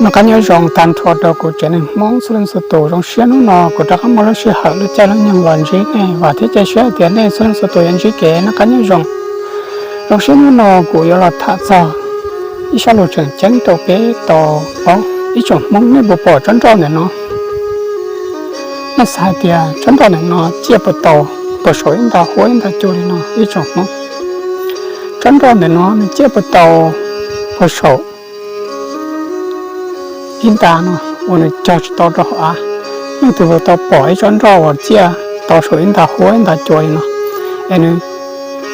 Noj qab nyob zoo tag nrho rau kuv tsev neeg Hmoob txhua leej txhua tus. Zoo siab hnub no kuv rov qab muaj lub sij hawm lub caij lub nyoog los ntsib nej, vam thiab cia siab hais tias nej txhua leej txhua tus yuav ntsib kev noj qab nyob zoo. Zoo siab hnub no kuv yuav los tham txog ib zaj lus tseem ceeb rau peb tau paub. Ib tsoom Hmoob, nej puas pom tsob nroj ntawm no? Nej xav hais tias tsob nroj ntawm no ciaj puas tau puag saum ib nta huab ib nta cua li no ib tsoom Hmoob? Tsob nroj ntawm no nws ciaj puag tau puag saum ib nta no uas nws cog tsis tau rau hauv av. Leej twg puas tau pom ib tsob nroj uas ciaj tau saum ib nta huab ib nta cua li no, es nws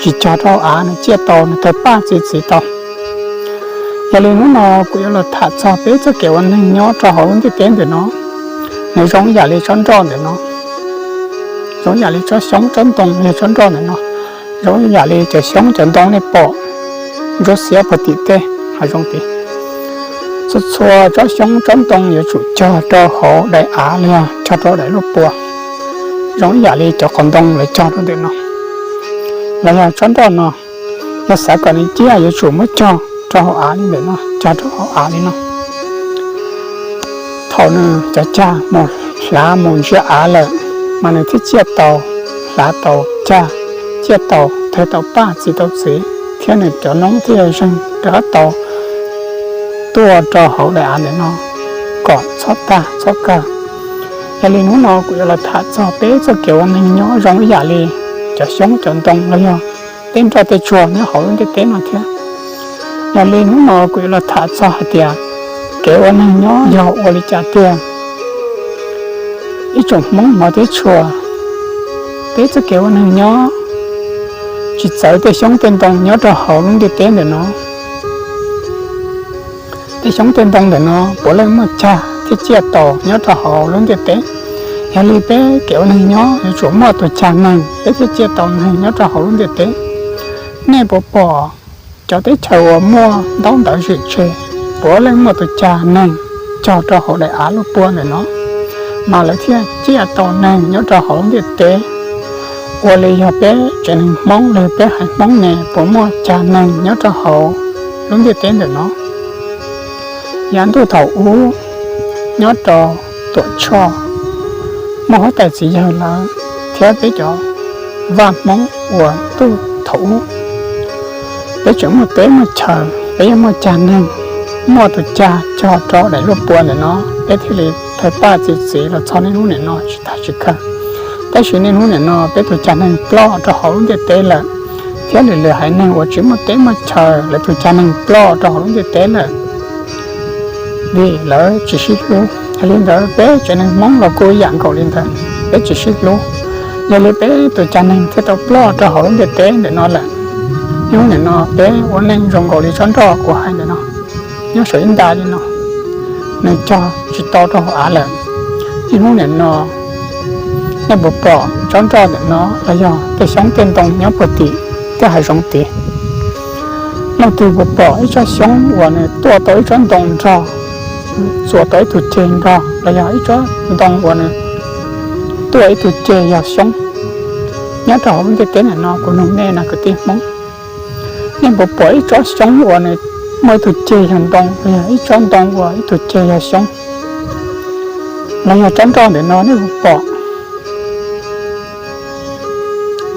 tsis cog rau hauv av, nws ciaj tau, nws tawg paj txi txiv tau? Yog li hnub no kuv yuav los tham txog peb txoj kev ua neeg nyob rau hauv lub ntiaj teb ntawm no. Nws zoo ib yam li tsob nroj ntawm no, zoo ib yam li tsob xyoob tsob ntoo li tsob nroj ntawm no, zoo ib yam li cov xyoob cov ntoo nej pom ntsuab xiab puag tim tej hav zoov tid. Txhua txhua tsob xyoob tsob ntoo yuav tsum cog rau hauv daim av los yog cog rau daim luaj pua, zoo ib yam li cov qhov ntoo lawv cog rau ntawm no. Los yog tsob nroj no, yog xav kom nws ciaj yuav tsum muab cog rau hauv av li ntawm no, cog rau hauv av li no. Thaum nws cov cag mus hlav mus ntsia av lawm, mas nws thiaj ciaj tau, hlav tau cag, ciaj tau, tawg tau paj txi tau txiv, thiab nws cov noob thiaj yog zeeg rov qab tau tuaj rau hauv daim av ntawm no kom txhob tag txhob kawg. Yog li hnub no kuv yuav los tham txog peb txoj kev ua neeg nyob zoo ib yam li cov xyoob cov ntoo los yog tej nroj tej tsuag nyob hauv lub ntiaj teb no thiab. Yog li hnub no kuv yuav los tham txog hais tias kev ua neeg nyob yog ua li cas tiag. Ib tsoom Hmoob hmov thiab tshua, peb txoj kev ua neeg nyob tsis txawv tej xyoob tej ntoo nyob rau hauv lub ntiaj teb ntawm no. Tej xyoob tej ntoo ntawm no puav leej muaj cag thiaj ciaj tau nyob rau hauv lub ntiaj teb. Yog li peb kev ua neeg nyob yuav tsum muaj tus cag neeg peb thiaj ciaj tau neeg nyob rau hauv lub ntiaj teb. Nej puas pom cov teb chaws uas muaj ntaub ntawv zim tseg, puav leej muaj tus cag neeg cog rau hauv daim av luaj pua ntawm no, mas lawv thiaj ciaj tau neeg nyob rau hauv lub ntiaj teb. Ua li yog peb tsev neeg Hmoob los yog peb haiv Hmoob ne puas muaj cag neeg nyob rau hauv lub ntiaj teb ntawm no? Yav ntuj thaum ub, nyob rau Tuam Tshoj, muaj huab tais txiv yawg lawv thiab peb cov vaj Hmoob uas ntuj thaum ub, peb tseem muaj teb muaj chaw, peb yeej muaj cag neeg, muaj tus cag cog rau daim luaj pua ntawm no, peb thiaj li tawg paj txi txiv los txog niaj hnub nim no tsis tag tsis kawg. Tab sis niaj hnub nim no peb tus cag neeg ploj rau hauv lub ntiaj teb lawm, thiab lwm lwm haiv neeg uas tsis muaj teb muaj chaw lawv tus cag neeg ploj rau hauv lub ntiaj teb lawm, vim lawv tsis sib hlub. Yog li ntawd peb tsev neeg Hmoob los kuj ib yam nkaus li ntawd, peb tsis sib hlub, yog li peb tus cag neeg thiaj tau ploj rau hauv lub ntiaj teb ntawm no lawm. Niaj hnub nim no peb ua neej zoo nkaus li tsob nroj kuv hais ntawm no, nyob saum ib nta li no, nws cog tsis tau rau hauv av lawm. Niaj hnub nim no nej puas pom tsob nroj ntawm no los yog tej xyoob tej ntoo nyob puag tim tej hav zoov tid? Leej twg puas pom ib tsob xyoob uas nws tuaj tau ib tsob ntoo nrog, txuas tau ib tug ceg nrog los yog ib tsob ntoo uas nws tuaj ib tug ceg yog xyoob? Nyob rau hauv lub ntiaj teb ntawm no kuv nug nej na kwv tij Hmoob, nej puas pom ib tsob xyoob uas nws muaj ib tug ceg yog ntoo los yog ib tsob ntoo uas ib tug ceg yog xyoob? Los yog tsob nroj ntawm no nej puas pom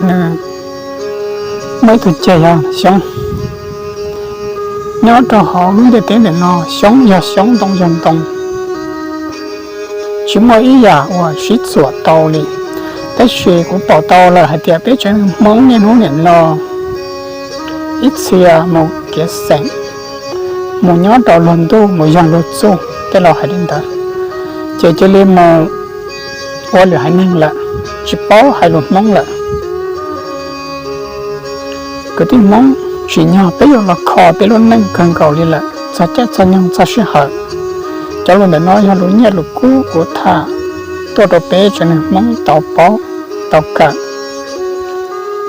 nws muaj ib tug ceg yog xyoob? Nyob rau hauv lub ntiaj teb ntawm no xyoob yog xyoob, ntoo yog ntoo, tsis muaj ib yam uas sib txuam tau li. Tab sis kuv pom tau lawm hais tias peb tsev neeg Hmoob niaj hnub nim no ib txhia mus kev xeem, mus nyob rau luag ntuj mus yog luag txuj tej laus hais li ntawd, ces cia li mus ua lwm haiv neeg lawm, tsis paub hais lus Hmoob lawm. Kwv tij Hmoob, tsim nyog peb yuav los kho peb lub neej kawg nkaus li lawm txog caij txog nyoog txog sij hawm. Cov lus ntawm no yog lus nyiaj lus kub kuv tham tuaj rau peb tsev neeg Hmoob tau paub tau kawm.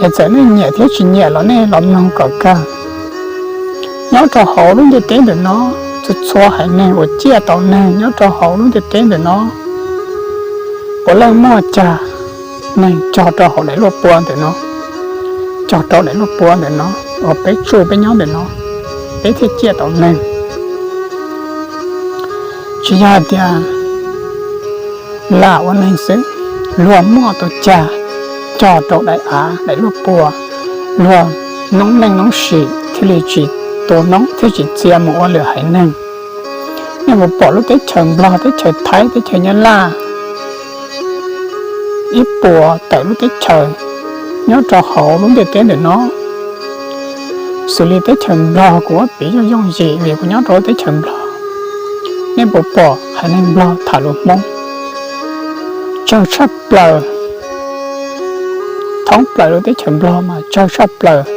Es txawm nej nyiam thiab tsis nyiam los nej los mloog kom kawg. Nyob rau hauv lub ntiaj teb ntawm no, txhua txhua haiv neeg uas ciaj tau neeg nyob rau hauv lub ntiaj teb ntawm no, puav leej muaj cag neeg cog rau hauv daim luaj pua ntawm no, cog rau daim luaj pua ntawm no uas peb tsuj peb nyob ntawm no, peb thiaj ciaj tau neeg. Tsis yog hais tias lam ua neeg xwb, luag muaj tus cag cog rau daim av daim luaj pua, luag noob neej noob sim thiaj li tsis tu noob thiab tsis txia mus ua lwm haiv neeg. Nej puas pom lub teb chaws Nplog, teb chaws Thaib, teb chaws Nyab Laj, ib puas tawm lub teb chaws nyob rau hauv lub ntiaj teb ntawm no? Xws li teb chaws Nplog kuv muab piv yooj yooj yim vim kuv nyob rau lub teb chaws Nplog, nej puas pom haiv neeg Nplog tham lus Hmoob? Tsawg tshaj plaws, thoob plaws lub teb chaws Nplog mas tsawg tshaj plaws,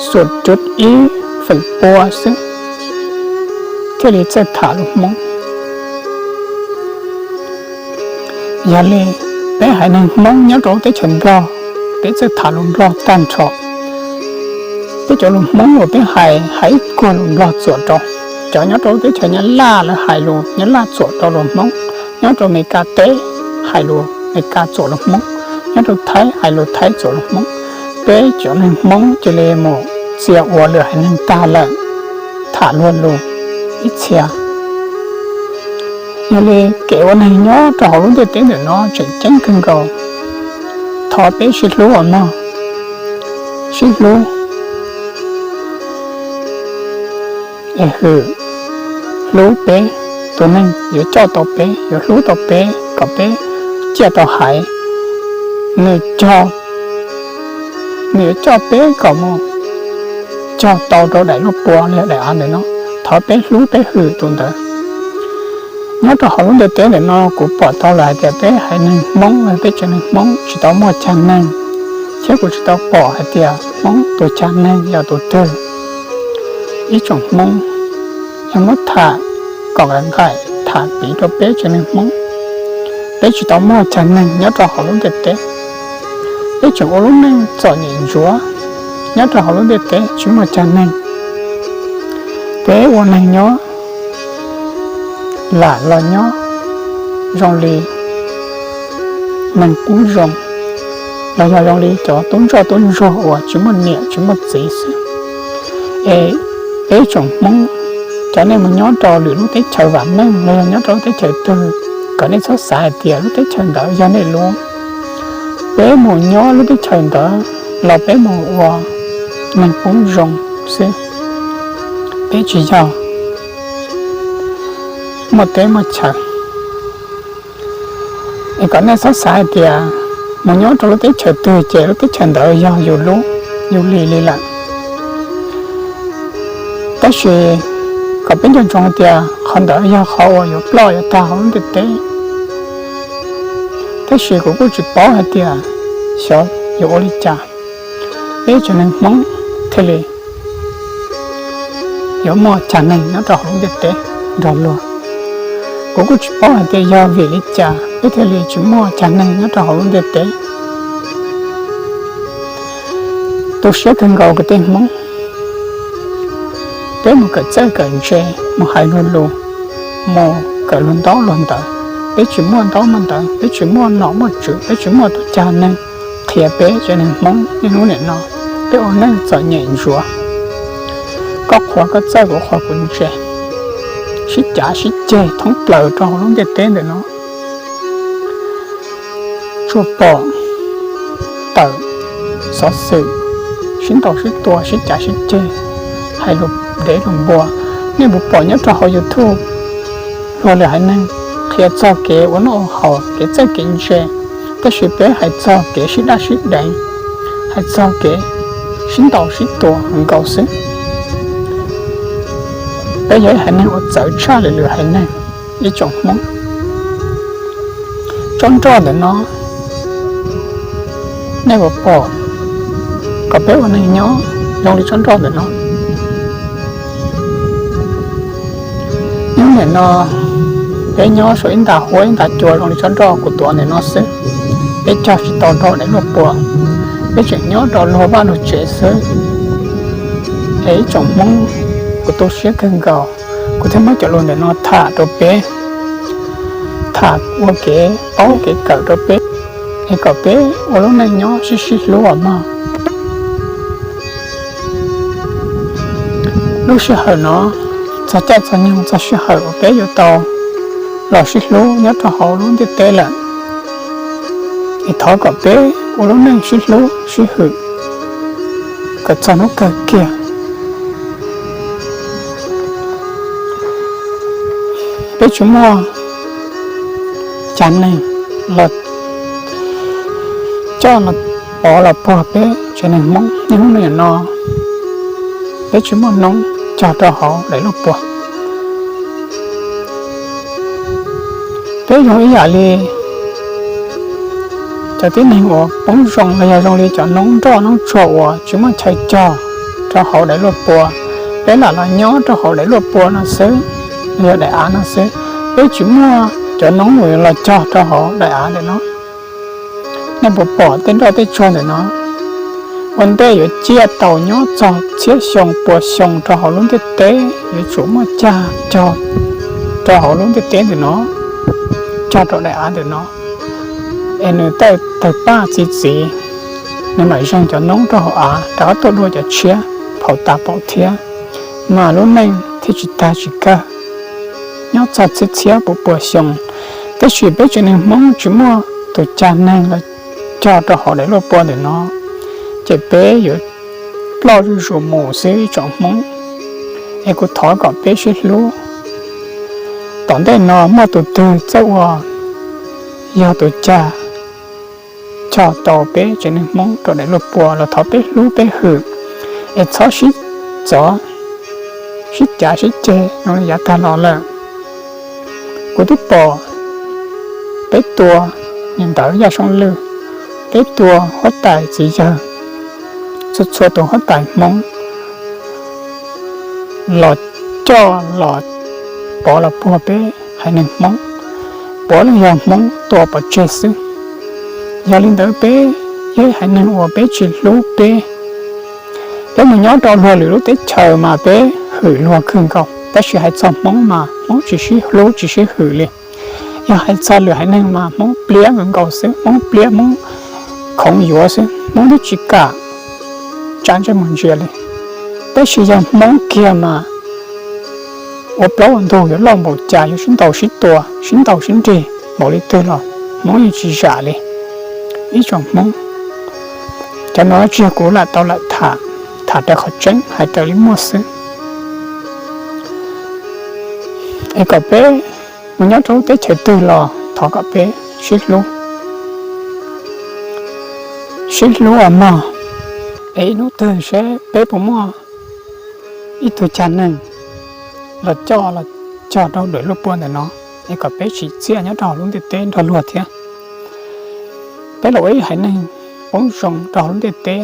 xuas cuv ib feem pua xwb thiaj li txawj tham lus Hmoob. Yog li, peb haiv neeg Hmoob nyob rau lub teb chaws Nplog, peb txawj tham lus Nplog tag nrho. Peb cov lus Hmoob uas peb hais, hais ib kuag lus Nplog txuam rau. Cov nyob rau lub teb chaws Nyab Laj lawv hais lus Nyab Laj txuam rau lus Hmoob, nyob rau Amelikas teb hais lus Amelikas txuam lus Hmoob, nyob rau Thaib hais lus Thaib txuam lus Hmoob. Peb cov neeg Hmoob cia li mus txia ua lwm haiv neeg tag lawm, tham luag lus ib txhia. Yog li, kev ua neeg nyob rau hauv lub ntiaj teb ntawm no tseem ceeb kawg nkaus. Thov peb sib hlub os mog, sib hlub es hwm, hlub peb, tus neeg yuav coj tau peb, yuav hlub tau peb kom peb ciaj tau haiv, nws cog, nws yuav coj peb kom mus cog tau rau daim luaj pua los yog daim av ntawm no. Thov peb hlub peb hwm tus ntawd. Nyob rau hauv lub ntiaj teb ntawm no kuv pom tau lawm hais tias peb haiv neeg Hmoob los peb tsev neeg Hmoob tsis tau muaj cag neeg, thiab kuv tsis tau pom hais tias Hmoob tus cag neeg yog tus twg. Ib tsoom Hmoob, yog muab tham kom nqaim nqaim tham piv rau peb tsev neeg Hmoob, peb tsis tau muaj cag neeg nyob rau hauv lub ntiaj teb. Peb tseem ua lub neej txom nyem ntsuav, nyob rau hauv lub ntiaj teb tsis muaj cag neeg. Peb ua neeg nyob lam los nyob zoo li neeg qub zoo, los yog zoo li cov tub ntsoj tub ntsuag uas tsis muaj niam tsis muaj txiv xwb. Es peb tsoom Hmoob, cov nej mus nyob rau lwm lub teb chaws vam meej los yog nyob rau lub teb chaws twg, kom nej txhob xav hais tias lub teb chaws ntawd yog nej lub. Peb mus nyob lub teb chaws ntawd los peb mus ua neeg poob zoo xwb, peb tsis yog muaj teb muaj chaw. Es kom nej txhob xav hais tias mus nyob rau lub teb chaws twg ces lub teb chaws ntawd yog yus lub, yus li li lawm. Tab sis kom peb nco ntsoov hais tias qhov ntawd yog qhov uas yuav ploj yuav tag hauv lub ntiaj teb. Tab sis kuv kuj tsis paub hais tias xyov yuav ua li cas, peb tsev neeg Hmoob thiaj li yuav muaj cag neeg nyob rau hauv lub ntiaj teb nrog luag. Kuv kuj tsis paub hais tias yog vim li cas peb thiaj li tsis muaj cag neeg nyob rau hauv lub ntiaj teb. Tu siab kawg nkaus kwv tij Hmoob, peb mus kawm txawj kawm ntse, mus hais luag lus, mus kawm luag ntaub luag ntawv, peb tsis muaj ntaub muaj ntawv, peb tsis muaj nom muaj tswv, peb tsis muaj tus cag neeg qhia peb tsev neeg Hmoob niaj hnub nim no. Peb ua neej txom nyem ntsuav, koj qhuas koj txawj kuv qhuas kuv ntse, sib cav sib ceg thoob plaws rau hauv lub ntiaj teb ntawm no. Tsuas pom tawm xov xwm sib ntaus sib tua sib cav sib ceg, hais lus dev lus npua. Nej puas pom nyob rau hauv YouTube luag lwm haiv neeg qhia txog kev ua noj ua haus, kev txawj kev ntse, tab sis peb hais txog kev sib daj sib deev, hais txog kev sib ntaus sib tua nkaus xwb. Peb yog ib haiv neeg uas txawv tshaj lwm lwm haiv neeg, ib tsoom Hmoob. Tsob nroj ntawm no nej puas pom, kom peb ua neeg nyob zoo li tsob nroj ntawm no. Hnub nim no peb nyob saum ib nta huab ib nta cua zoo li tsob nroj kuv tuav ntawm no xwb, peb cog tsis tau rau daim luaj pua, peb tseem nyob rau luag vaj luag tsev xwb. Es ib tsoom Hmoob, kuv tu siab kawg nkaus, kuv thiaj muab cov lus ntawm no tham rau peb, tham ua kev paub kev kawm rau peb, es kom peb ua lub neej nyob sib sib hlub os mog. Lub sij hawm no txog caij txog nyoog txog sij hawm uas peb yuav tau los sib hlub nyob rau hauv lub ntiaj teb lawm. Es thov kom peb ua lub neej sib hlub sib hwm kom txog hnub kawg kiag. Peb tsis muaj cag neeg los coj los pov los puag peb tsev neeg Hmoob niaj hnub niam no. Peb tsis muaj noob cog rau hauv daim luaj puag. Peb zoo ib yam li cov tib neeg uas poob zoo los yog zoo li cov noob nroj noob tsuag uas tsis muaj chaw cog rau hauv daim luaj pua. Peb lam los nyob rau hauv daim luaj pua no xwb, los yog daim av no xwb. Peb tsis muaj cov noob uas los cog rau hauv daim av ntawm no. Nej puas pom tej nroj tej tsuag ntawm no? Ua ntej yuav ciaj tau nyob txog txhiab xyoo pua xyoo rau hauv lub ntiaj teb, yuav tsum muaj cag cog rau hauv lub ntiaj teb ntawm no, cog rau daim av ntawm no, es nws tawg tawg paj txi txiv, nws mam zeeg cov noob rau hauv av rov qab tuaj dua cov tshiab, phaum tas paum thiab, mas lub neej thiaj tsis tag tsis kawg, nyob txog txhiab txhiab pua pua xyoo. Tab sis peb tsev neeg Hmoob tsis muaj tus cag neeg los cog rau hauv daim luaj pua ntawm no, ces peb yuav ploj zuj zus mus xwb ib tsoom Hmoob. Es kuv thov kom peb sib hlub. Tom ntej no muaj tus twg txawj ua yog tus cag cog tau peb tsev neeg Hmoob rau daim luaj pua los thov peb hlub peb hwm, es txhob sib txov, sib cav sib ceg zoo li yav tag los lawm. Kuv twb pom peb tua niam ntawv Yaj Soob Lwj, peb tua huab tais txiv yawg, txhua txhua tus huab tais Hmoob los coj los pov los puag peb haiv neeg Hmoob, puav leej yog Hmoob tua pov tseg xwb. Yog li ntawd peb yog haiv neeg uas peb tsis hlub peb. Peb mus nyob rau luag lwm lub teb chaws mas peb hwm luag kawg nkaus, tab sis hais txog Hmoob mas Hmoob tsis sib hlub tsis sib hwm li. Yog hais txog lwm haiv neeg mas Hmoob pliab nkaus nkaus xwb, Hmoob pliab Hmoob khoov yuav xwb, Hmoob twb tsis kam tsa ntsej muag ntsia li. Tab sis yog Hmoob kiag mas ua plaub ua ntug yuav loj npaum cas yuav sib ntaus sib tua sib ntaus sib nrig npaum li twg los Hmoob yeej tsis zam li. Ib tsoom Hmoob, cov no tsis yog kuv lam tau lam tham, tham raws qhov tseeb hais raws li muaj xwb. Es kom peb mus nyob rau lub teb chaws twg los thov kom peb sib hlub, sib hlub os mog. Es ib hnub twg seb peb puas muaj ib tug cag neeg los coj los cog rau daim luaj pua ntawm no, es kom peb tsim txiaj nyob rau hauv lub ntiaj teb nrog luag thiab. Peb los ua ib haiv neeg poob zoo rau hauv lub ntiaj teb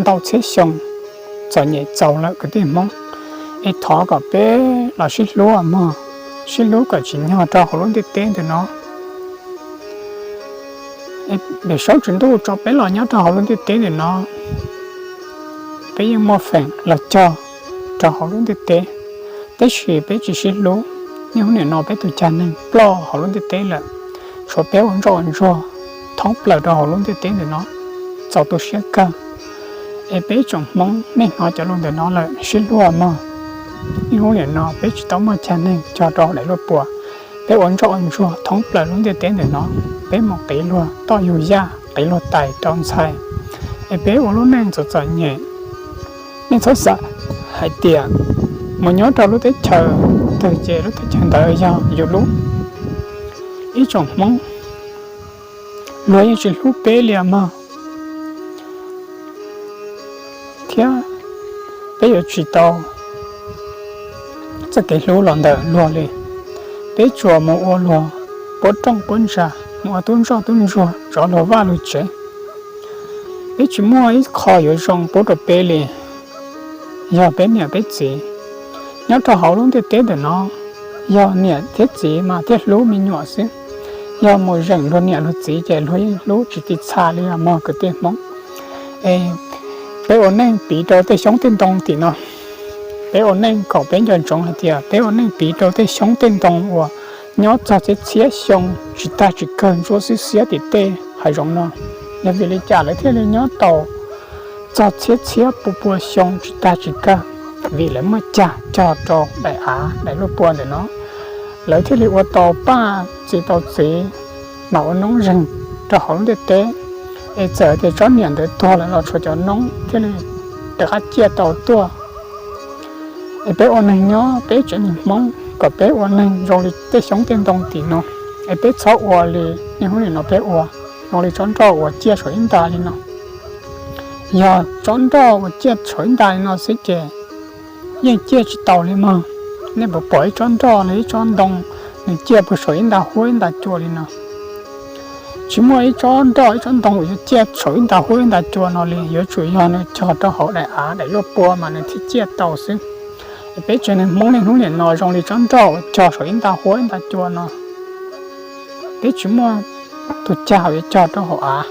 ntau txhiab xyoo, txom nyem txaus lawm kwv tij Hmoob. Es thov kom peb los sib hlub mog, sib hlub kom tsim nyog rau hauv lub ntiaj teb ntawm no. Pem saub tswv ntuj tso peb los nyob rau hauv lub ntiaj teb ntawm no, peb yeej muaj feem los cog rau hauv lub ntiaj teb, tab sis peb tsis sib hlub. Niaj hnub nim no peb tus cag neeg ploj hauv lub ntiaj teb lawm, tshuav peb ua ntsoj ua ntsuag thoob plaws rau hauv lub ntiaj teb ntawm no, txaus tu siab kawg. Es peb tsoom Hmoob nej hnov cov lus ntawm no lawm sib hlub mog. Niaj hnub nim no peb tsis tau muaj cag neeg cog rau daim luaj pua, peb ua ntsoj ua ntsuag thoob plaws lub ntiaj teb ntawm no, peb mus qiv luag toj yug yaj, qiv luag tais rau ntxhais, es peb ua lub neej txom txom nyem. Nej txhob xav hais tias mus nyob rau lub teb chaws twg ces lub teb chaws ntawd yog yus lub. Ib tsoom Hmoob, luag yeej tsis hlub peb li mog, thiab peb yuav tsis tau txoj kev hlub los ntawm luag li. Peb tsuas mus ua luag puab rooj puab ntsa, mus ua tub ntsoj tub ntsuag tsov luag vaj luag tsev. Peb tsis muaj ib qho yuav zoo pub rau peb li. Yog peb niam peb txiv nyob rau hauv lub ntiaj teb ntawm no, yog niam thiab txiv mas thiaj hlub me nyuam xwb. Yog mus zeem luag niam luag txiv ces luag yeej hlub tsis ti txha li os mog kwv tij Hmoob. Es peb ua neej piv rau tej xyoob tej ntoo tim no, peb ua neej kom peb nco ntsoov hais tias peb ua neej piv rau tej xyoob tej ntoo uas nyob txog txhiab txhiab xyoo tsis tag tsis kawg ntsuab xiab xiab tim tej hav zoov no. Yog vim li cas lawv thiaj li nyob tau txog txhiab txhiab pua pua xyoo tsis tag tsis kawg? vim lawv muaj cag cog rau daim av daim luaj pua ntawm no, lawv thiaj li ua tau paj txi tau txiv mas ua noob zeeg rau hauv lub ntiaj teb. Es txawm tias tsob niam ntawd tuag lawm los tshuav cov noob thiaj li rov qab ciaj tau tuaj. Es peb ua neeg nyob peb tsev neeg Hmoob kom peb ua neeg zoo li tej xyoob tej ntoo tim no, es peb txhob ua li niaj hnub nim no peb ua zoo li tsob nroj uas ciaj saum ib nta li no. Yog tsob nroj uas ciaj saum ib nta li no xwb ces yeej ciaj tsis tau li mog. Nej puas pom ib tsob nroj los ib tsob ntoo nws ciaj puag saum ib nta huab ib nta cua li no? Tsis muaj ib tsob nroj ib tsob ntoo uas yuav ciaj saum ib nta huab ib nta cua no li, yuav tsum yog nws cog rau hauv daim av daim luaj pua mas nws thiaj ciaj tau xwb. Es peb tsev neeg Hmoob niaj hnub nim no zoo li tsob nroj uas cog saum ib nta huab ib nta cua no, peb tsis muaj tus cag uas yuav cog rau hauv av.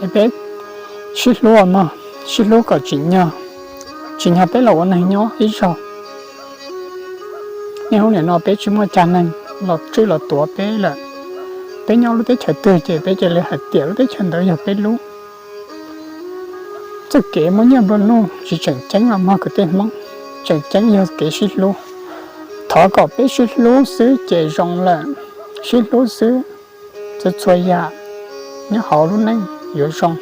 Es peb sib hlub mog, sib hlub kom tsim nyog, tsim nyog peb los ua neeg nyob ib zaug. Niaj hnub nim no peb tsis muaj cag neeg los tswj los tuav peb lawm. Peb nyob lub teb chaws twg ces peb cia li hais tias lub teb chaws ntawd yog peb lub. Txoj kev muaj nyiaj nplua nuj tsis tseem ceeb los mog kwv tij Hmoob, tseem ceeb yog kev sib hlub. Thov kom peb sib hlub xwb ces zoo lawm, sib hlub xwb txhua txhua yam nyob hauv lub neej yuav zoo.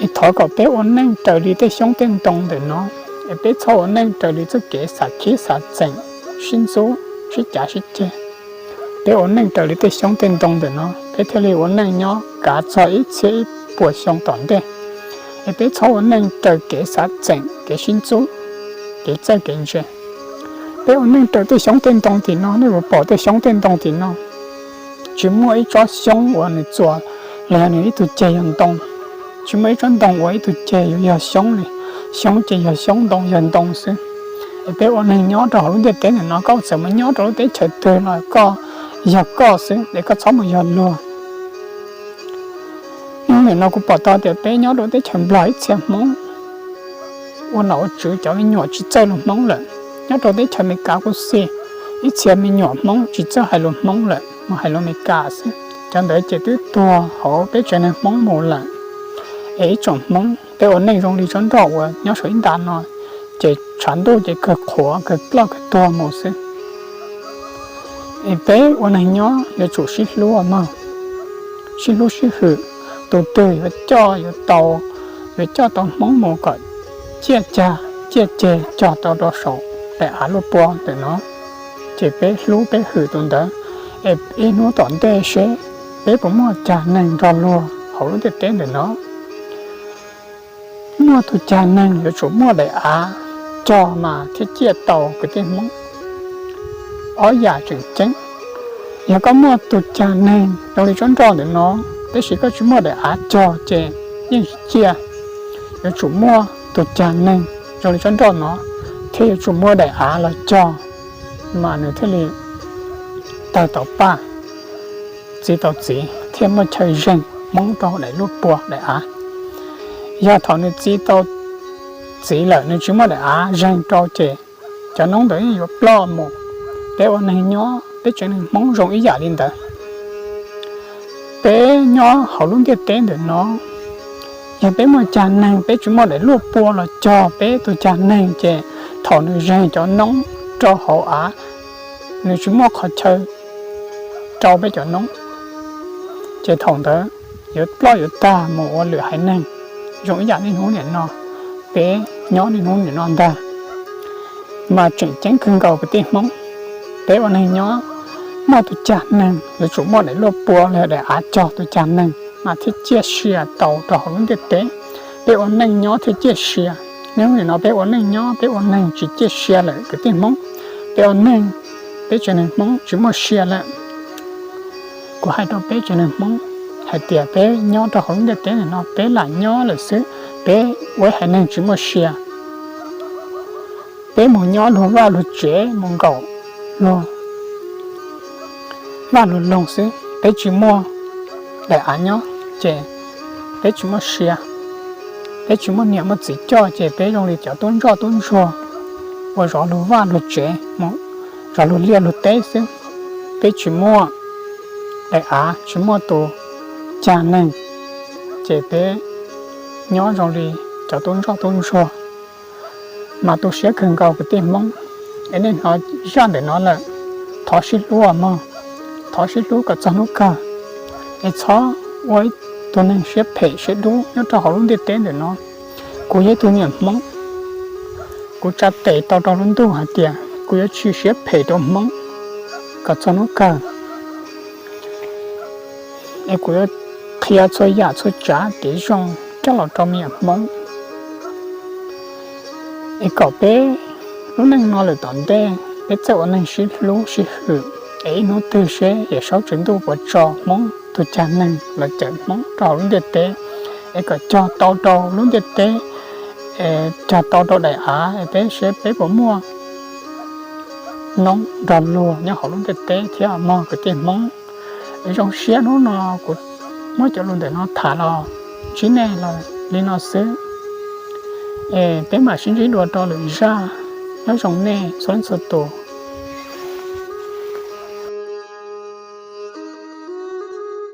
Es thov kom peb ua neej raws li tej xyoob tej ntoo ntawm no, es peb txhob ua neej raws li txoj kev xav khib xav txeem, sib ntxub sib cav sib ceg. Peb ua neej raws li tej xyoob tej ntoo ntawm no peb thiaj li ua neej nyob kav txog ib txhiab ib puas xyoo tom ntej. Es peb txhob ua neej raws kev xav txeem, kev sib ntxub, kev txawj kev ntse. Peb ua neej raws tej xyoob tej ntoo tim no, nej puas pom tej xyoob tej ntoo tim no? Tsis muaj ib tsob xyoob uas nws txuas los yog nws ib tug ceg yog ntoo. Tsis muaj ib tsob ntoo uas ib tug ceg yuav yog xyoob li. Xyoob ces yog xyoob, ntoo yog ntoo xwb. Es peb ua neeg nyob rau hauv lub ntiaj teb ntawm no, koj txawm mus nyob rau lub teb chaws twg los koj yog koj xwb es koj txhob mus yog luag. Hnub nim no kuv pom tau tias peb nyob rau teb chaws Nplog ib txhia Hmoob ua nom ua tswv cov me nyuam tsis txawj lus Hmoob lawm. Nyob rau teb chaws Amelikas kuj xij, ib txhia me nyuam Hmoob tsis txawj hais lus Hmoob lawm, mus hais lus Amelikas xwb. Cov ntawd ces twb tuag hauv peb tsev neeg Hmoob mus lawm. Es ib tsoom Hmoob peb ua neej zoo li tsob nroj uas nyob saum ib nta no, ces tshav ntuj ces kawg qhuav kawg ploj kawg tuag mus xwb. Es peb ua neeg nyob yuav tsum sib hlub mog, sib hlub sib hwm. Tus twg yuav coj yuav tau, yuav coj tau Hmoob mus kom ciaj cag ciaj ceg cog tau rau saum daim av luaj pua ntawm no, ces peb hlub peb hwm tus ntawd. Es ib hnub tom ntej seb peb puas muaj cag neeg nrog luag hauv lub ntiaj teb ntawm no. Muaj tus cag neeg yuav tsum muaj daim av cog mas thiaj ciaj tau kwv tij Hmoob. Ob yam tseem ceeb, yog koj muaj tus cag neeg zoo li tsob nroj ntawm no, tab sis koj tsis muaj daim av cog ces yeej tsis ciaj. Yuav tsum muaj tus cag neeg zoo li tsob nroj no thiab yuav tsum muaj daim av los cog mas nws thiaj li tawg tau paj, txi tau txiv thiab muaj chaw zeeg Hmoob rau daim luaj pua daim av. Yog thaum nws txi tau txiv lawm nws tsis muaj daim av zeeg rau ces cov noob ntawd yeej yuav ploj mus. Peb ua neeg nyob peb tsev neeg Hmoob zoo ib yam li ntawd. Peb nyob hauv lub ntiaj teb ntawm no, yog peb muaj cag neeg peb tsis muaj daim luaj pua los cog peb tus cag neeg ces thaum nws zeeg cov noob rau hauv av, nws tsis muaj qhov chaw rau peb cov noob, ces thaum ntawd yuav ploj yuav tag mus ua lwm haiv neeg. Zoo ib yam niaj hnub nim no, peb nyob niaj hnub nim no ntag, mas tseem ceeb kawg nkaus kwv tij Hmoob. Peb ua neeg nyob, muaj tus cag neeg yuav tsum muaj daim luaj pua los yog daim av cog tus cag neeg mas thiaj ciaj sia tau rau hauv lub ntiaj teb. Peb ua neej nyob thiaj ciaj sia. Niaj hnub nim no peb ua neej nyob peb ua neeg tsis ciaj sia lawm kwv tij Hmoob. Peb ua neeg, peb tsev neeg Hmoob tsis muaj sia lawm. Kuv hais rau peb tsev neeg Hmoob hais tias peb nyob rau hauv lub ntiaj teb ntawm no peb lam nyob lawm xwb, peb ua ib haiv neeg tsis muaj sia. Peb mus nyob luag vaj luag tsev, mus nkaum luag vaj luag loog xwb, peb tsis muaj daim av nyob ces peb tsis muaj sia. Peb tsis muaj niam muaj txiv coj ces peb zoo li cov tub ntsoj tub ntsuag uas zov luag vaj luag tsev, zov luag liaj luag teb xwb. Peb tsis muaj daim av, tsis muaj tus cag neeg, ces peb nyob zoo li cov tub ntsoj tub ntsuag. mas tu siab kawg nkaus kwv tij Hmoob. Es nej hnov zaj ntawm no lawm, thov sib hlub mog, thov sib hlub kom txog hnub kawg. Es txhob ua ib tug neeg siab phem siab dub nyob rau hauv lub ntiaj teb ntawm no. Kuv yog ib tug me nyuam Hmoob, kuv tsa tes tau rau lub ntuj hais tias kuv yuav tsis siab phem rau Hmoob kom txog hnub kawg. Es kuv yuav qhia txhua yam txhua tsav kev zoo coj los rau me nyuam Hmoob. Es kom peb lub neej no lawm tom ntej peb txawj ua neeg sib hlub sib hwm, es ib hnub twg seb Yawm Saub Tswv Ntuj puas tso Hmoob tug cag neeg los cawm Hmoob rau hauv lub ntiaj teb, es kom cog tau rau lub ntiaj teb, es cog tau rau daim av, es peb seb peb puas muaj noob nrog luag nyob hauv lub ntiaj teb thiab mog kwv tij Hmoob. Es zoo siab hnub no kuv muab cov lus ntawm no tham los ntsib nej los li no xwb. Es peb mam sib ntsib dua rau lwm zaj. Nyob zoo nej txhua leej txhua tus.